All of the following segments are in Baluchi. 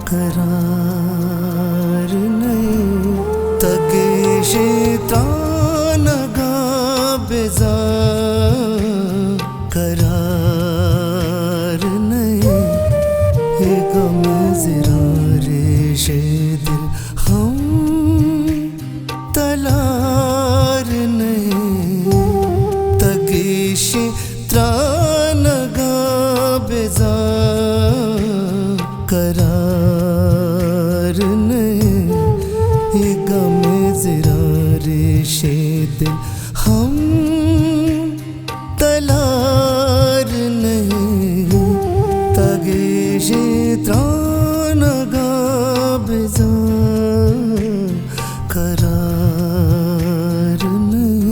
قرار نئے، تگیشیں ترانگا بزاں قرار نئے، اے غم زرارش دل ہم تلار نئے، تگیشیں ترانگا بزاں قرار نئے، اے غم زرارش دل ہم تلار نئے، تگیشیں ترانگا بزاں قرار نئے۔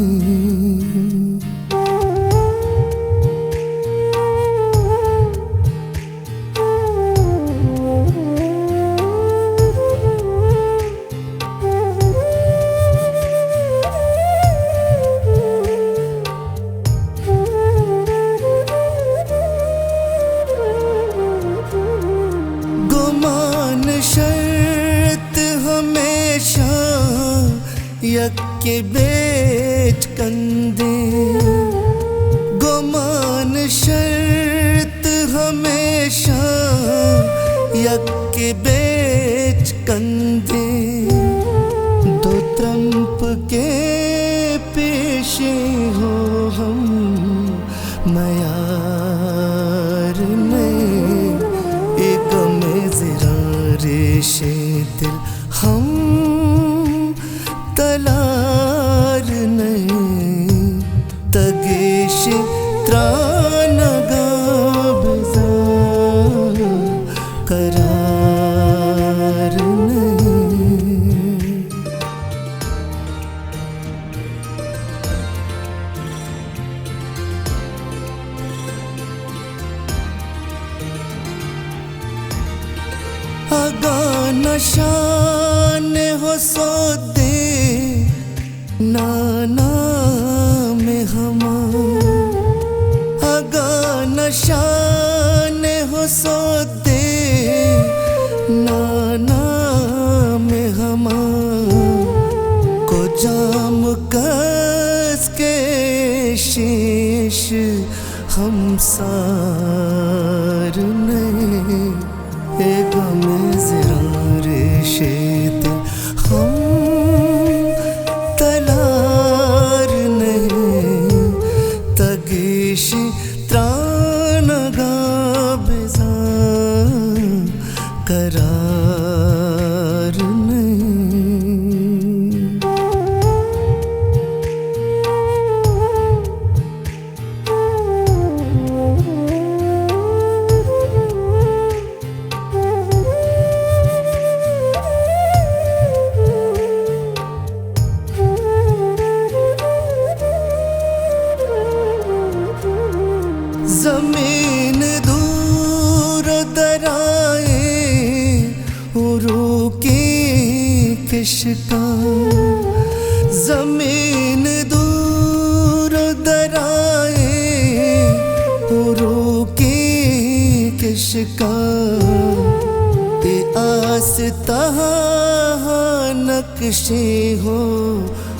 گمان شرط ہمیشہ یکے بیچ کندیں، گمان شرط ہمیشہ یکے بیچ کندیں، دو ترمپ کے پیشیں ہو ہم میار نئے، اے غم زرارش دل ہم تلار نئے، تگیشیں ترانگا بزاں قرار نئے۔ اگاں نشان حسودیں نانام ہما، اگاں نشان حسودیں نانام ہما، کجام کس کشیش ہمسار نئے، اے غم زرارش دل ہم تلار نئے، تگیشیں ترانگا بزاں قرار نئے۔ زمین دور درائیں، اروکیں کشکاں، زمین دور درائیں، اروکیں کشکاں، اے آس تہا نقشے ہو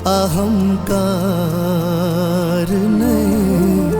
آ ہمکار نئے،